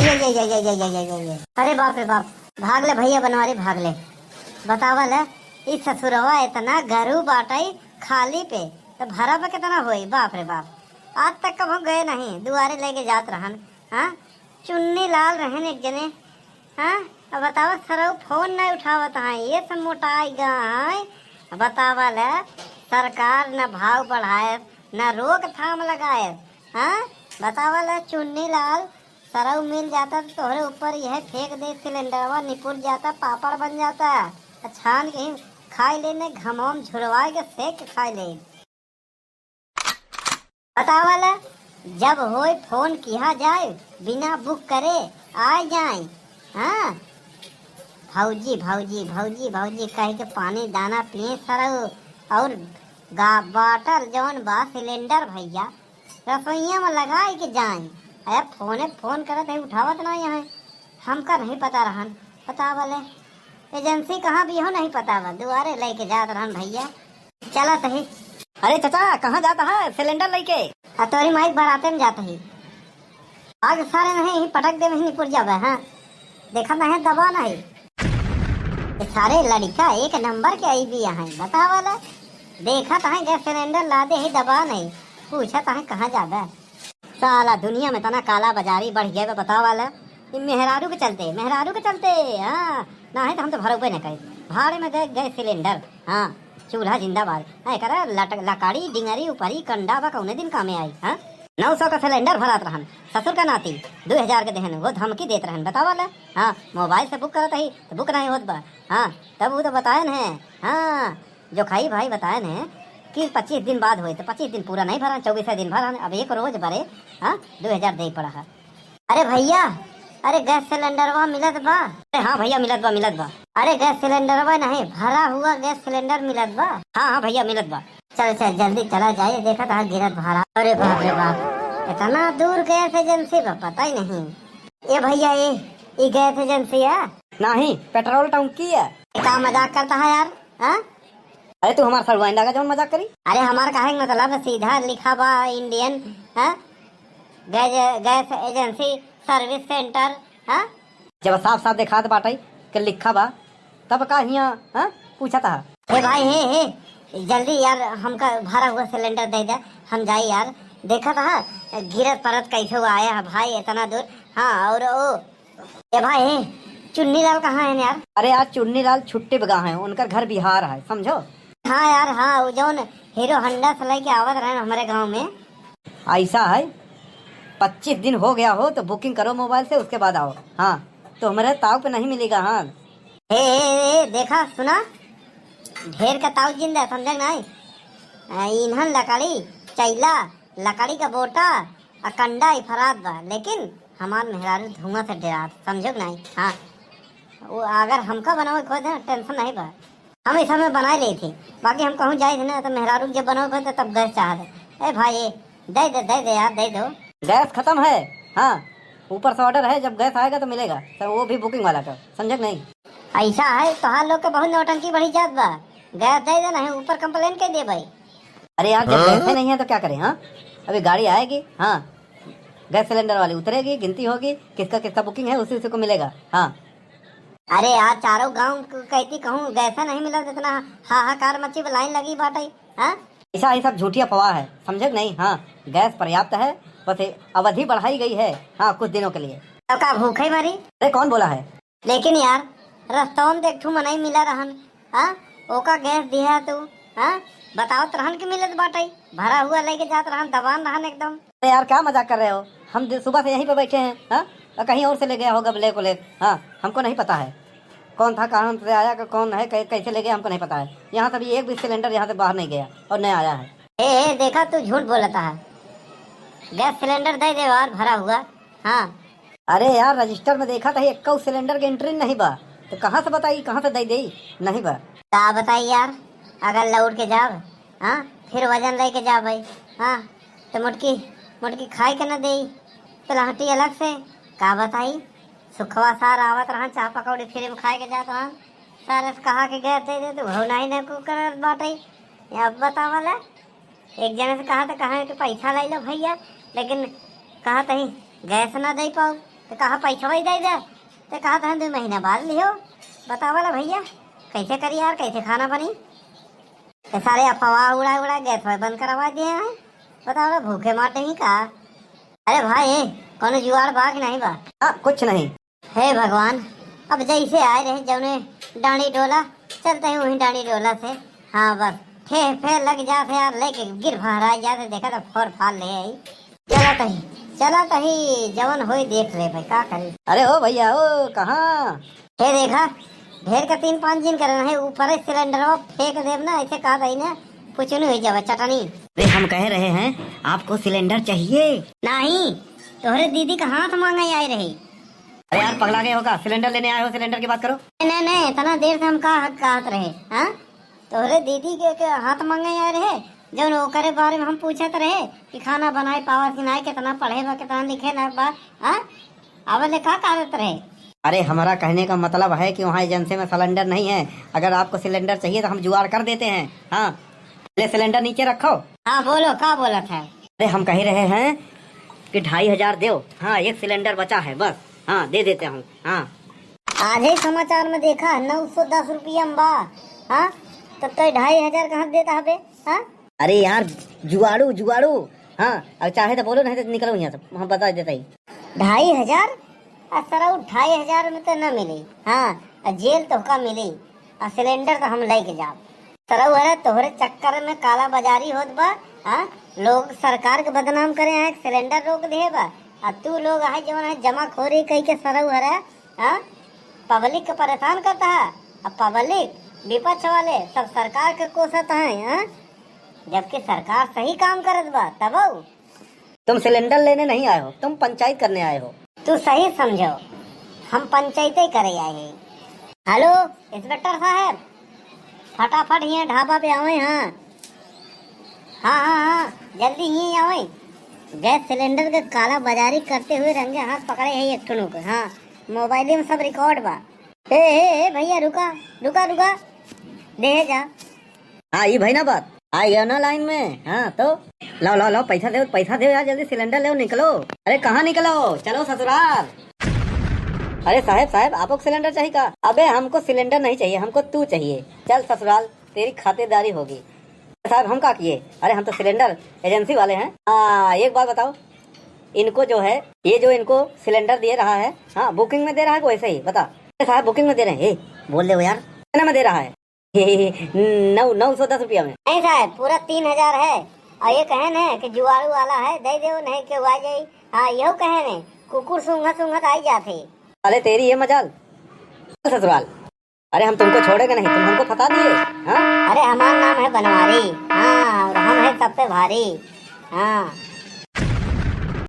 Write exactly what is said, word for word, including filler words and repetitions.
ये, ये, ये, ये। अरे बाप रे बाप, भाग ले भइया बनवारी, भाग ले। बतावा ले, ई ससुरवा इतना गरू बाटइ खाली पे, त भरा पे कितना होई? बाप रे बाप, आज तक कबहूँ गए नहीं, दुआरे लेके जात रहन। हाँ, चुन्नी लाल रहन एक जने। हाँ, अब बतावा, सरऊ फोन नहीं उठावत हैं, ये सब मोटाई गा हैं। अब बतावा ले, सरकार न भाव बढ़ाए, न रोकथाम लगाए। हाँ, बतावा ले, चुन्नी लाल सरऊ मिल जाता तो तोहरे ऊपर यह फेंक दे सिलेंडरवा, निपुट जाता, पापड़ बन जाता। आ छान के ही खाई ले, ने घमवा में झुरवाए के सेक के खाई ले। बतावा ले, जब होए फोन किहा जाए, बिना बुक करे आ जाए। हाँ, भौजी, भौजी, भौजी, भौजी कह के पानी दाना पिए सरऊ, और गा-, बाटल जौन बा सिलेंडर भइया, रसोइया में लगाए के जाए। अरे फोने फोन करत है, उठावत ना है, हमका नहीं पता रहन। बतावा ले, एजेंसी कहाँ भी हो नहीं पता बा, दुआरे लेके जात रहन भइया। चला सही। अरे चाचा, कहाँ जाता है सिलेंडर लेके? आ तोरी माइक बराते में जाता ही। आग सारे नहीं, ही पटक दे, वहीं निपुट जाबे। हाँ, देखा नहीं, दबा नहीं। ये सारे लड़का एक नंबर के आई भी यहाँ, बतावा ले। देखा तहाँ गैस सिलेंडर ला दे ही, दबा नहीं। पूछा तहाँ कहाँ जाबे। साला दुनिया में तना काला बाजारी बढ़ गया बा, बतावा ले। ई मेहरारू के चलते, मेहरारू के चलते। हाँ, ना है तो हम तो भरउबे न करी। भाड़े में दे गैस सिलेंडर। हाँ, चूल्हा जिंदाबाद। है करे लट-, लकड़ी, डिंगरी, उपरी, कंडा बा, कौने दिन कामे आई? हाँ, नौ सौ का सिलेंडर भरात रहन, ससुर का नाती, दो हजार के देहन, वो धमकी देत रहन, बतावा ले। हाँ, मोबाइल से बुक करत ही तो बुक नहीं होत बा। हाँ, तब वो तो बतायन है। हाँ, जो खाई भाई बतायन है कि पच्चीस दिन बाद होए, तो पच्चीस दिन पूरा नहीं भरन, चउबीस दिन भरन, अब एक रोज बरे। हाँ, दो हजार दे पड़ा है। अरे भइया, अरे गैस सिलेंडरवा मिलत बा? अरे हाँ भइया, मिलत बा, मिलत बा। अरे गैस सिलेंडरवा नहीं, भरा हुआ गैस सिलेंडर मिलत बा? हाँ, हाँ भइया, मिलत बा। चल, चल, जल्दी चला जाए, देखा था गिरत भरा। अरे बाप रे बाप, इतना दूर गैस एजेंसी बा, पता ही नहीं। ए भइया, ए, ई गैस एजेंसी है? नहीं, पेट्रोल टंकी है। का मजाक करता है यार? हाँ? अरे तू हमार सड़ुआइन लागा जौन मजाक करी। अरे हमार काहे के मतलब, सीधा लिखा बा इंडियन, हाँ? गैस, गैस एजेंसी सर्विस सेंटर, हाँ? जब साफ साफ देखात बाटई के लिखा बा, तब का हियाँ, हाँ, पूछत हा? हे भाई, हे, हे, जल्दी यार, हमका भरा हुआ सिलेंडर दे दे, हम जाई यार। देखत हा, गिरत परत कैसे हुआ आया है भाई इतना दूर। हाँ, और ओ, ए भाई, हे, चुन्नी लाल कहाँ है यार? अरे आज चुन्नी लाल छुट्टी पे गा है, उनकर घर बिहार है, समझो। हाँ यार, हाँ, वो जौन हीरो होंडा से लेके आवत रहे हमरे गाँव में। ऐसा है, पच्चीस दिन हो गया हो तो बुकिंग करो मोबाइल से, उसके बाद आओ। हाँ, तो हमरे ताव पे नहीं मिलेगा। हाँ। ए, ए, ए, देखा, सुना, ढेर का ताव जिंदा, समझे नहीं? आ, इन्हन लकड़ी, चैला, लकड़ी का बोटा, आ कंडा ही फरात बा, लेकिन हमार मेहरारू धुआं से डरात, समझो कि नहीं? हाँ, वो अगर हमका बनावे खोज है, टेंशन नहीं बा। हम इस समय बनाए लेई थी, बाकी हम कहूँ जाए थे ना, तो मेहरारू जब बनावे खोज, तब गैस चाहत है। ए भाई, ए, दे दे, दे दे यार, दे दो। गैस खत्म है। हाँ, ऊपर से ऑर्डर है, जब गैस आएगा तो मिलेगा, तो वो भी बुकिंग वाला का, समझे कि नहीं? ऐसा है, तोहार लोग के बहुत नौटंकी बढ़ी जात बा। गैस दे दे, नहीं ऊपर कंप्लेन कर दे भाई। अरे यार, जब गैस ही नहीं है तो क्या करें? हाँ, अभी गाड़ी आएगी। हाँ, गैस सिलेंडर वाली उतरेगी, गिनती होगी, किसका किसका बुकिंग है, उसी उसी को मिलेगा। हाँ। अरे यार, चारों गांव क-, कहती कहूँ गैस नहीं मिला, इतना हाहाकार मची, लाइन लगी बाटे। हाँ, ऐसा ही सब झूठी अफवाह है, समझे कि नहीं? हाँ, गैस पर्याप्त है, बस ये अवधि बढ़ाई गई है, हाँ, कुछ दिनों के लिए। तो का भूखे मरी? अरे कौन बोला है? लेकिन यार, रस्तवा में तो एक ठू मनई मिला रहन, हाँ, ओका गैस दिया तू, हाँ, बतावत रहन कि मिलत बाटे, भरा हुआ लेके जात रहन, दबान रहन एकदम। अरे यार, क्या मजाक कर रहे हो? हम दि-, सुबह से यहीं पे बैठे हैं, हाँ, और कहीं और से ले गया होगा ब्लैक व्लैक, हाँ, हमको नहीं पता है कौन था, कहाँ से आया, क-, कौन है, कै-, कैसे ले गया, हमको नहीं पता है। यहाँ से अभी एक भी सिलेंडर यहाँ से बाहर नहीं गया और नहीं आया है। ए, ए, देखा, तू झूठ बोलता है। गैस सिलेंडर दे दे यार, भरा हुआ। हाँ। अरे यार, रजिस्टर में देखा था, एक्कौ सिलेंडर के एंट्री नहीं बा, तो कहाँ से बताई, कहाँ से दे दे? नहीं बा। का बताई यार, अगर लौट के जाब, हाँ, फिर वजन लेके जाब भाई, हाँ, तो मोटकी, मोटकी खाए के न देई, तो लहटी अलग से, का बताई? सुखवा सार आवत रहन, चाह पकौड़ी फ्री में खाए के जात रहन। सारे से कहा के गैस दे दे, तो वो नहीं, नहीं को करत बाटे। ये अब बतावा ले, एक जने से कहा तो कहा कि पैसा ले लो भैया, लेकिन कहा तही गैस ना दे पाओ। तो कहा पैसा वही दे दे, तो कहा था दो महीना बाद लिहो। बतावा ला भइया, कैसे करी यार, कैसे खाना बनी? तो सारे अफवाह उड़ा उड़ा गैस पर बंद करवा दिए हैं। बतावा ला, भूखे मारते ही का? अरे भाई, कोनो जुगाड़ बा कि नहीं बा? हाँ, कुछ नहीं। हे भगवान, अब जैसे आए रहे जौने डांडी डोला, चलते ही वहीं डांडी डोला से। हाँ बस, ठेह फेर लग जात है यार, लेके गिर फहराए जात है, देखा तो फोर फाल ले आई। चला तही, चला तही, जवन होई देख ले भाई, का करी। अरे ओ भइया, ओ कहाँ? हे देखा, ढेर का तीन पाँच दिन करे नहीं, ऊपर सिलेंडर फेंक देब ना, ऐसे कहा तही ना, पुचुनी हो जावे चटनी। अरे हम कह रहे हैं, आपको सिलेंडर चाहिए? नहीं, तोहरे दीदी का हाथ मांगे आए रहे। अरे यार, पगला गए हो का? सिलेंडर लेने आए हो, सिलेंडर की बात करो। नहीं, नहीं, नहीं, इतना देर से हम का हक कहत रहे, हाँ? तोहरे दीदी के, के हाथ मांगे आए रहे, जौन ओकरे बारे में हम पूछत रहे कि खाना बनाए पावत कि नाई, कितना पढ़े बा, कितना लिखे ना बा, हाँ? अब ले का कहत रहे? अरे, हमारा कहने का मतलब है कि वहाँ एजेंसी में सिलेंडर नहीं है। अगर आपको सिलेंडर चाहिए तो हम जुगाड़ कर देते हैं। हाँ, ले सिलेंडर नीचे रखो। हाँ, बोलो, का बोलत है? अरे, हम कह रहे हैं कि ढाई हजार दो। हाँ, एक सिलेंडर बचा है बस। हाँ, दे देते हूँ। हाँ। आज ही समाचार में देखा, नौ सौ दस रुपया में बा। हाँ, तब तो ढाई हजार कहाँ देता हबे? हाँ? अरे यार, जुगाड़ू, जुगाड़ू। हाँ, अब चाहे तो बोलो, नहीं तो निकलो यहाँ से, हम बता देते ही। ढाई हजार? आ सरऊ, ढाई हजार में तो न मिली। हाँ, आ जेल तोहका मिली, आ सिलेंडर तो हम लेके जाब। सरऊ, अरे तोहरे चक्कर में काला बाजारी होत बा। हाँ, लोग सरकार के बदनाम करे हैं, सिलेंडर रोक दिए बा, आ तू लोग है जवन है जमाखोरी कह के सरऊ, अरे हाँ, पब्लिक के परेशान करता है। अब पब्लिक, विपक्ष वाले सब सरकार के कोसत हैं, हाँ? जबकि सरकार सही काम करत बा, तबऊ। तुम सिलेंडर लेने नहीं आए हो, तुम पंचायत करने आए हो। तू सही समझो, हम पंचायते करे आए हैं। हेलो, इंस्पेक्टर साहब, फटाफट यहाँ ढाबा पे आवे। हाँ, हाँ, हाँ, हाँ, जल्दी यहीं आवे। गैस सिलेंडर के काला बाजारी करते हुए रंगे हाथ पकड़े है एक ठुनु के। हाँ, मोबाइल में सब रिकॉर्ड बा। ए, ए, ए, भइया, रुका, रुका, रुका। देहे जा। हाँ, ई भई ना बात। आ गया ना लाइन में। हाँ, तो लाओ, लाओ, लाओ, पैसा दे, पैसा दे यार, जल्दी सिलेंडर ले निकलो। अरे, कहाँ निकलो? चलो ससुराल। अरे साहब, साहब, आपको सिलेंडर चाहिए का? अबे, हमको सिलेंडर नहीं चाहिए, हमको तू चाहिए। चल ससुराल, तेरी खातिरदारी होगी। साहब, हम का किए? अरे, हम तो सिलेंडर एजेंसी वाले हैं। हाँ, एक बात बताओ, इनको जो है, ये जो इनको सिलेंडर दे रहा है, हाँ, बुकिंग में दे रहा है कि वैसे ही? बता। अरे साहब, बुकिंग में दे रहे हैं। ए, बोल ले वो यार, कितने में दे रहा है? नौ, नौ सौ दस रुपया में। नहीं साहब, पूरा तीन हजार है। और ये कहन है कि जुआड़ू वाला है, दे दो, नहीं के आ जाई। हाँ, यहू कहन है, कुकुर सूंघत सूंघत आई जात है। अरे तेरी ये मजाल। ससुराल, अरे हम तुमको छोड़ेंगे नहीं, तुम हमको फंसा दिए। हाँ? अरे हमार नाम है बनवारी, हाँ, और हम हैं सब पे भारी। हाँ,